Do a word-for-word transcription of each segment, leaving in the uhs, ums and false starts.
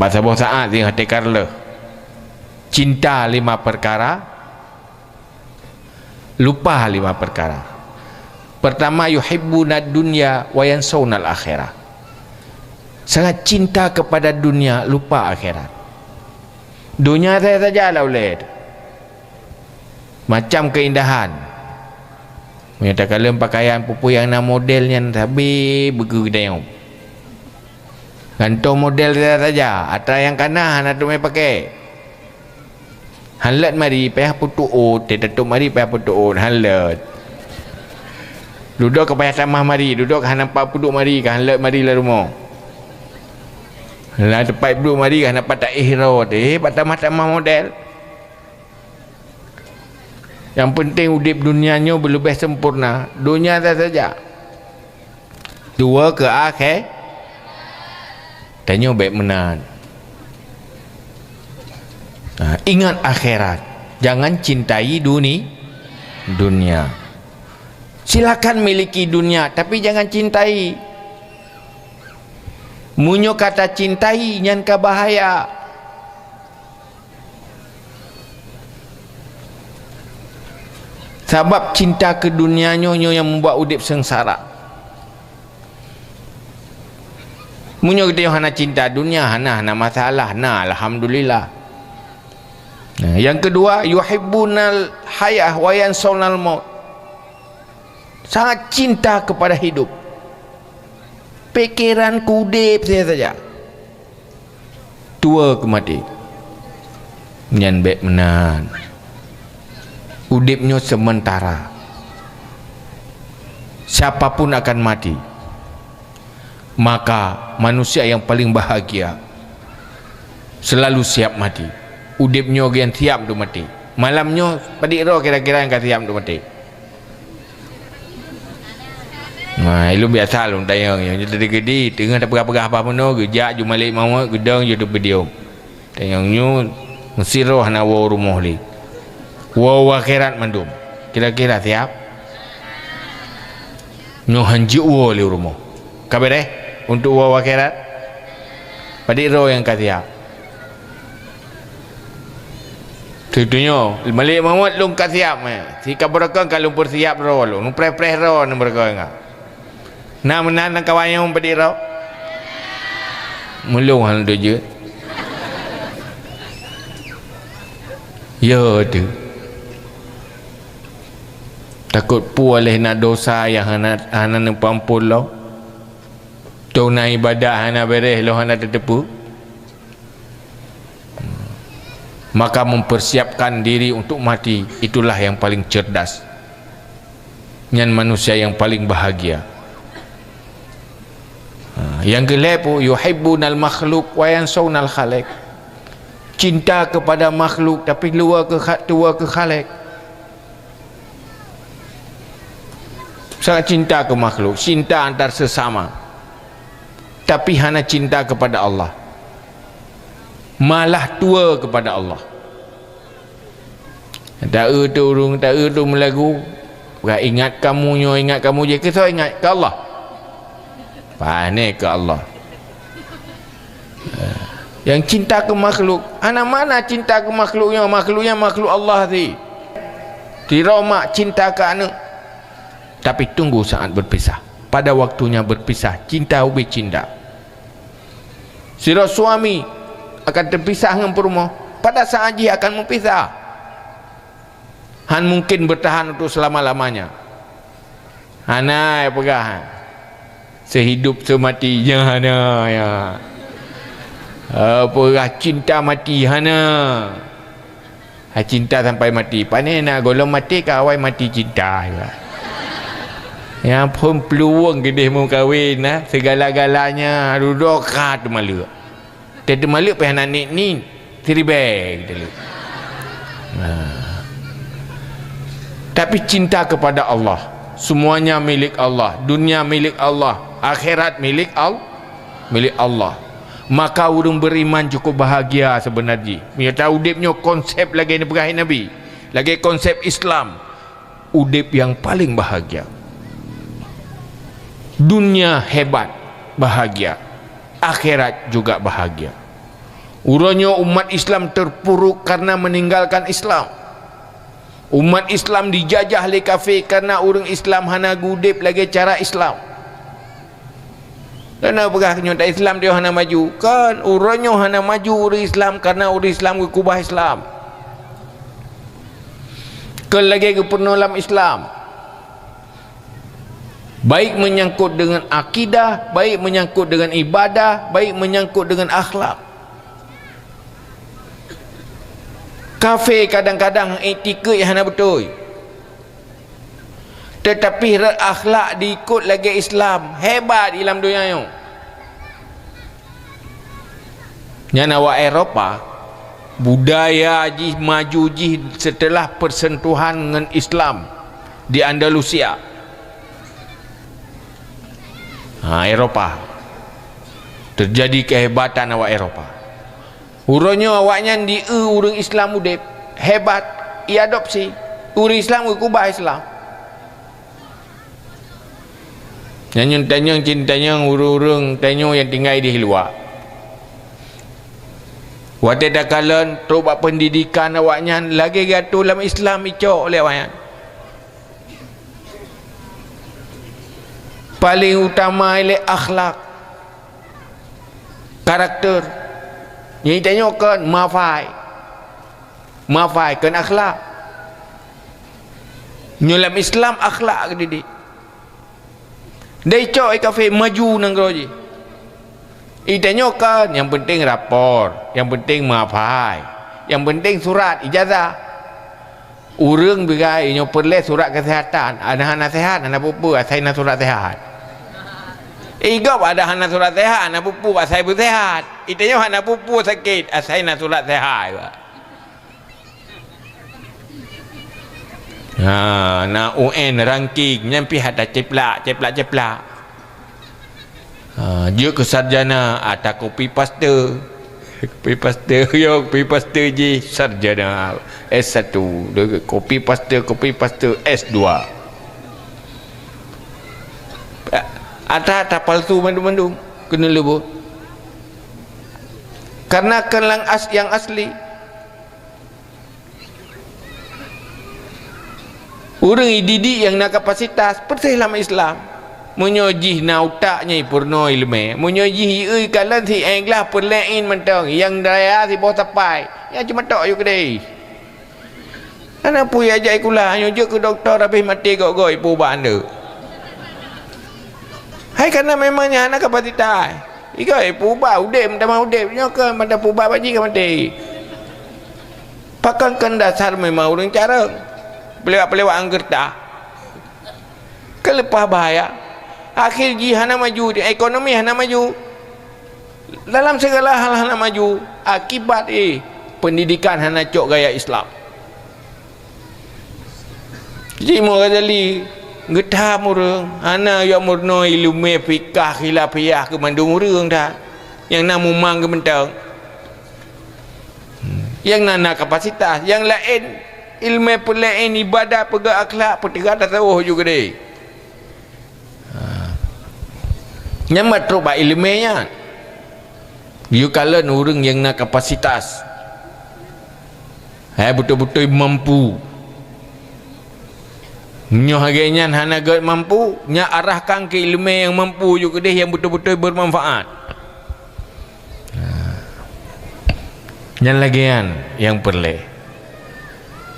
Bak saboh saát singoh teuka reuloh. Cinta lima perkara, lupa lima perkara. Pertama, yuhibbuna dunya wa yansawnal akhirah. Sangat cinta kepada dunia, lupa akhirat. Dunia saja lah ulèe. Macam keindahan. Meunyoe takalon pakaian peue-peue nyang na model nyan sabe beugeudayong. Gantoe model saja-saja, atra nyang ka na hana teumé pakai. Han leuet mari payah peutuôt, teututup mari payah peutuôt, han leuet. Dudoe ka payah tamah mari, dudoe ka hana pat peuduek mari, ka han leuet mari lam rumoh. Lam teumpat peuduek mari ka hana pat taéh droe, eh, pat tamah-tamah model. Nyang peunteng udeb dunia nyoe beuleubeh sempurna. Dunia saja-saja. Tuwoe keu akhé-, tanyoe bèk meunan. Ha, ingat akhirat. Jangan cintai duni-, dunia. Silakan miliki dunia, tapi jangan cintai. Meunyoe ka tacintai, nyan ka bahaya. Sabab cinta keu dunia nyoe, nyoe nyang membuat udeb seungsara. Meunyoe geutanyoe hana cinta dunia, hana, hana masalah, na, alhamdulillah. Nah, yang kedua, yuhibbunal hayah wa yansawnal maut. Sangat cinta kepada hidup. Pikiran keu udeb saja-saja. Tuwoe keu maté. Nyan bèk meunan. Udeb nyoe sementara. Siapa pun akan mati. Maka manusia yang paling bahagia selalu siap mati. Udeb nyoe geuh siap untuk mati. Malam nyoe padit droe kira-kira nyang ka siap untuk mati. Nah, ilôn biasa lôn tanyong nyoe, nyoe tadi geudi teungoh tapeugah-peugah bah meunoe geujak ju malaikat maut geudong ju teupeudiom. Tanyong nyoe meusidroe hana woe rumoh lé. Woe u akhirat mandum. Kira-kira siap? Nyoe han jeuet woe lé u rumoh. Ka beureh untuk woe u akhirat? Padit droe nyang ka siap? Tutoe nyoe, malaikat maut lôn ka siap meh. Si ka beureukoh ka lôn peusiap droe lôn, lôn preh-preh droe ngon beureukoh nyan. Na meunan lam kawan nyoe padit droe? Meulôn hana jeuet. Ya tu. Takot peue lé na dosa nyang hana, hana neupeuampon lom. Teuh na ibadat hana beureh lom hana teuteupeue. Maka mempersiapkan diri untuk mati, itulah yang paling cerdas. Nyan manusia yang paling bahagia. Ha, nyang keulhèe pun, yuhibbunal makhluq wa yansawnal khaliq. Cinta kepada makhluk, tapi luwa keu kha-, tuwoe keu Khaliq. Sangat cinta keu makhluk, cinta antar sesama. Tapi hana cinta kepada Allah. Malah tuwoe kepada Allah. Taeu tu ureueng, taeu tu meulagu. Ka ingat kamu nyoe, ingat kamu jih, keu soe ingat? Keu Allah. Pane keu Allah. Nyang cinta keu makhluk, hana makna cinta keu makhluk nyoe, makhluk nyan makhluk Allah si. Sidroe mak cinta keu aneuk, tapi tunggu saat berpisah. Pada waktunya berpisah, cinta ubé cinta. Sidroe suami akan teupisah ngon peurumoh, pada saat jih akan meupisah. Han mungkin bertahan untuk selama-lamanya. Hana, ya peugah. Sehidup semati, ya hana, ya. Eh, peugah cinta mati, hana. Hai cinta sampai mati. Pane na gohlom maté ka awai mati cinta juga. Nyang phon peuluwang keudeh meukawen na, segala-galanya dudoe ka teumaleuek. Teumaleuek pih hana nik-nik, siribèe teumaleuek. Nah. Tapi cinta kepada Allah, semuanya milik Allah, dunia milik Allah, akhirat milik Al-, milik Allah. Maka ureueng beriman cukup bahagia sebenar jih. Meunyoe ta udeb nyoe konsep lagèe neupeugah Nabi, lagèe konsep Islam, udeb nyang paling bahagia. Dunia hebat, bahagia. Akhirat juga bahagia. Uroe nyoe umat Islam terpuruk karena meninggalkan Islam. Umat Islam dijajah lé kafé karena ureuëng Islam hana geudeb lagée cara Islam. Hana peugah nyoe Islam dia hana maju. Kan, uroe nyoe hana maju ureuëng Islam karena ureuëng Islam geukubah Islam. Kon lagée geupeurunoe lam Islam. Baik menyangkut dengan akidah, baik menyangkut dengan ibadah, baik menyangkut dengan akhlak. Kafé kadang-kadang iktikeuet hana beutôi. Teutapi rot akhlak diikot lagée Islam, hebat di lam donya nyoe. Nyan awak Eropa, budaya jih maju jih setelah persentuhan ngon Islam di Andalusia. Ha, Eropa. Terjadi kehebatan awak Eropa. Uroe nyoe awaknyan di-eu ureuëng Islam udeb, hebat, iadopsi. Ureuëng Islam geukubah Islam. Nyan nyoe tanyong cit tanyong ureuëng-ureuëng tanyoe nyang tinggai di luwa. Watée takalon trok bak pendidikan awaknyan lagée geuatô lam Islam icok lé awaknyan. Paléng utama ilée akhlak, karakter. Nyang itanyoe kon mafai. Mafai kon akhlak. Nyoe lam Islam akhlak geudidik. Dai cok kafé maju nanggroe jih. Itanyoe kon, nyang penting rapor, nyang penting mafai, nyang penting surat ijazah. Ureuëng bigai nyoe peureulée surat keusehatan, ada hana sehat, hana peue-peue asai na surat sehat. Igob ada hana surat sehat, hana peue-peue asai beusehat. Itanyoe hana peue-peue sakét, asai na surat sehat. Ha, na U N ranking nyan pih ada ceplak, ceplak, ceplak. Ha, jeuet keu sarjana, ata kopi paste. Kopi paste, yo, kopi paste jih sarjana S satu. Kopi paste, kopi paste S dua. Ata-ata palsu mandum-mandum keuneuk leubeh. Karena keulang as-, yang asli. Ureuëng ididik nyang na kapasitas, peureséh lam Islam. Meunyoe jih na utak nyang ipeurunoe iéleumé, meunyoe jih iéue kalon si éh glah peureulée in mantong, nyang raya siboh sapai, nyan cuma tok yue keudeh. Hana peue jak sikula, nyoe jeuet keu dokto, habéh maté gok-gok ipeuubat andeuk. Hai kana memang nyan hana kapasitas. Igoe ipeuubat udeb, meutamah udeb nyoe keu mantong peuubat bak jih ka maté. Pakon kon dasar memang ureuëng carông, peulewat-peulewat anggeuta. Keuleupah bahaya. Akhé jih hana maju, ekonomi hana maju. Dalam segala hal hana maju, akibat, eh, pendidikan hana cok gaya Islam. Ji Imam Ghazali geutam ureuëng, hana jak meurunoe iéleumé fikah khilafiyah keu mandum ureuëng that. Nyang na mumang geumeutong. Nyang na, na kapasitas, nyang laén iéleumé peureulée in, ibadat, peugah akhlak, peuteugat tasawuf ju keudeh. Ha. Nyan mat trok bak iéleumé nyan. Yue kalon ureuëng nyang na kapasitas. Hai beutôi-beutôi mampu. Nyoe lagée nyan hana gét mampu, nyan arahkan keu iéleumé nyang mampu ju keudeh nyang beutôi-beutôi beumanfaat. Ha. Nyan lagée nyan nyang peureulée.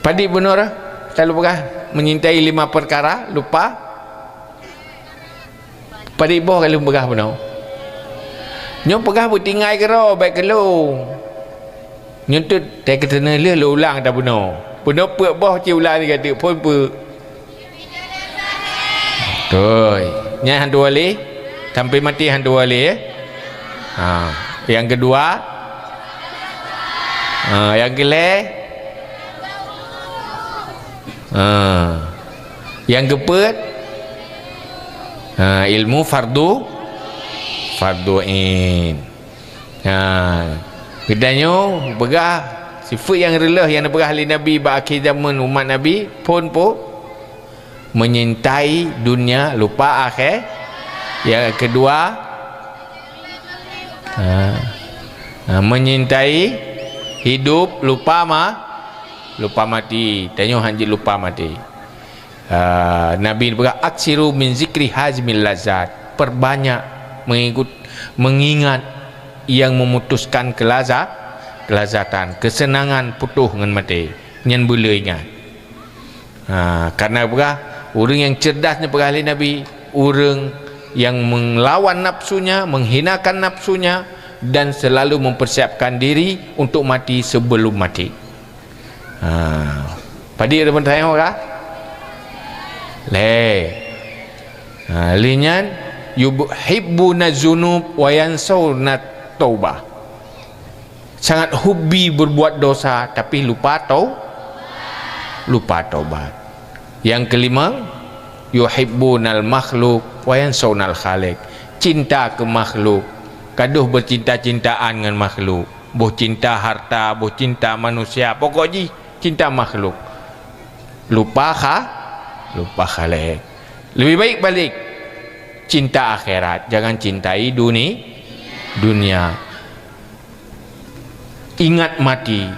Padit bunoe rah, ka lôn peugah, menyintai lima perkara, lupa. Padit boh ka lôn peugah bunoe. Nyoe peugah beutinggai keudroe, bék keulong. Nyoe teuk, teukeuteuneuk lheueh lôn ulang ata bunoe. Bunoe peuet boh cit ulang lagée teuk phon peuet. Beutôi. Nyan han tuwoe lé. Sampai maté han tuwoe lé, ya. Ha. Nyang keudua. Ha, nyang keulhée. Ha. Nyang keupeuet. Ha, ilmu fardu, fardu ain. Ha. Geutanyoe peugah sifeuet nyang reuloh nyang neupeugah lé Nabi bak akhé jameun umat Nabi, phon po. Menyintai dunia, lupa akhé. Nyang keudua, ha, Menyintai hidup, lupa ma-, lupa mati. Tanyoe hanjeuet lupa mati. Ah, Nabi peugah, "Aksiru min zikri hazimil lazat." Perbanyak mengikut, mengingat yang memutuskan kelaza-, kelazatan, kesenangan putôh ngon maté. Nyan beu le ingat. Ha, karena peugah, ureuëng yang cerdas ni peugah lé Nabi, ureuëng yang melawan nafsunya, menghinakan nafsunya, dan selalu mempersiapkan diri untuk mati sebelum mati. Ha, padit ada pun sayang orang? Lé. Ha, lé nyan, "Yuhibbuna zunub wa yansawna taubah." Sangat hobi berbuat dosa, tapi lupa tau-, lupa taubat. Yang kelima, "Yuhibbunal makhluk wa yansawnal khaliq." Cinta ke makhluk, gadoh bercinta-cintaan ngon makhluk. Boh cinta harta, boh cinta manusia, pokok jih cinta makhluk. Lupa kha-, lupa Khaliq. Lebih baik balik cinta akhirat, jangan cintai duni-, dunia. Ingat mati,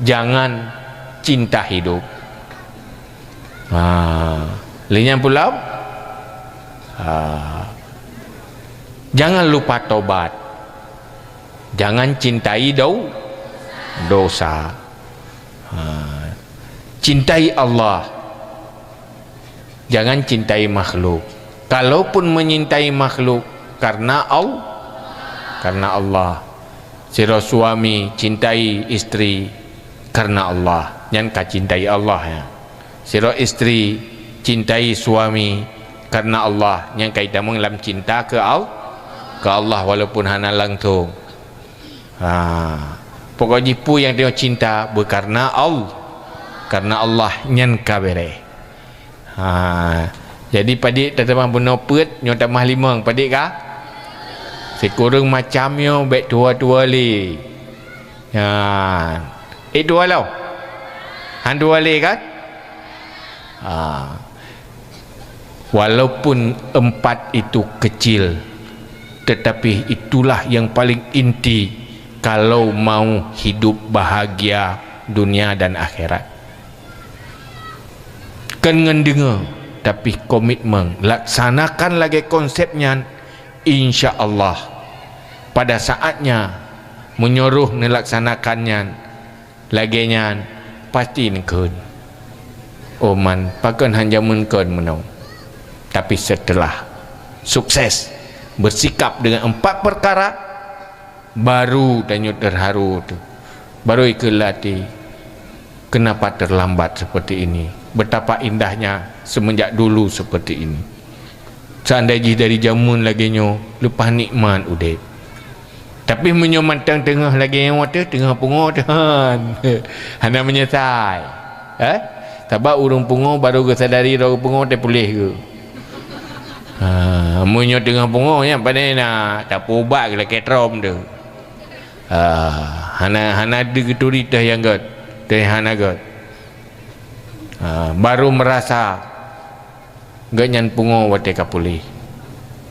jangan cinta hidup. Ha, lé nyan pula, ha, jangan lupa tobat. Jangan cintai dau-, dosa. Ha, cintai Allah. Jangan cintai makhluk. Kalaupun menyintai makhluk, karena Al-, karena Allah. Sidroe suami cintai istri karena Allah, nyan ka cintai Allah, ya. Sidroe istri cintai suami karena Allah, nyan ka itamong lam cinta ke Al-, ke Allah, walaupun hana langsung. Ha. Pokok jih peue nyang tanyoe cinta beukarna Al-, karna Allah, nyan ka beureh. Ha. Jadi padit tateumah bunoe peuet, nyoe tamah limong, padit ka? Sikureueng macam nyoe bèk tuwoe-tuwoe lé. Ha. Eh, tuwoe lom? Han tuwoe lé kan? Ha. Walaupun empat itu kecil, tetapi itulah yang paling inti kalau mau hidup bahagia dunia dan akhirat. Kon ngon deungoe, tapi komitmen, laksanakan lagèe konsep nyan, insya Allah, pada saatnya, meunyoe roh neulaksanakan nyan, lagèe nyan pasti neukheun. Oh man, pakon han jameun kon meunoe. Tapi setelah sukses bersikap dengan empat perkara, baru tanyoe terharu tu. Baru ikheun lam até, kenapa terlambat seperti ini? Betapa indahnya semenjak dulu seperti ini. Seandai jih dari jameun lagèe nyoe, leupah nikmat udép. Tapi meunyoe mantong teungoh lagèe nyoe teuh, teungoh pungo teuh, han. Hana meunyeusai. Eh? Sabab ureueng pungo baru geusadari droe pungo teuh puléh geuh. Ha, meunyoe teungoh pungo nyan, pane na tapeuubat geulakèe trom teuh. Ha, hana, hana geuturi teuh nyang göt, teuh hana göt. Ha, baru meurasa gobnyan pungo watèe ka puléh.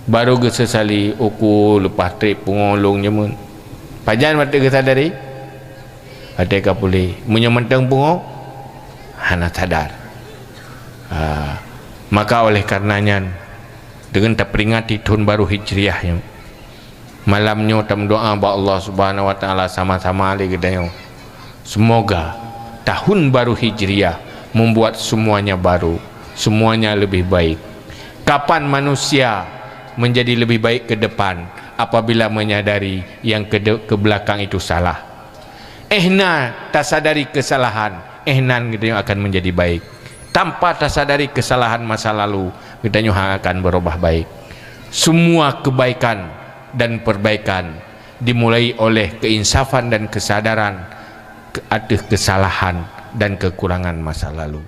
Baru geusesali, "Uku leupah trép pungo lôn jameun." Pajan watèe geusadari? Watèe ka puléh. Meunyoe mantong pungo, hana sadar. Ha, maka oleh karena nyan, deungon taperingati thôn baru Hijriah nyoe, malam nyoe tameudoa bak Allah Subhanahu wa Taala sama-sama lé geutanyoe. Semoga tahun baru Hijriah membuat semuanya baru, semuanya lebih baik. Kapan manusia menjadi lebih baik ke depan? Apabila menyadari yang ke de-, ke belakang itu salah. Ehna tasadari kesalahan, ehnan geutanyoe akan menjadi baik. Tanpa tasadari kesalahan masa lalu, geutanyoe hana akan berubah baik. Semua kebaikan dan perbaikan dimulai oleh keinsafan dan kesadaran ke-, ateueh kesalahan dan kekurangan masa lalu.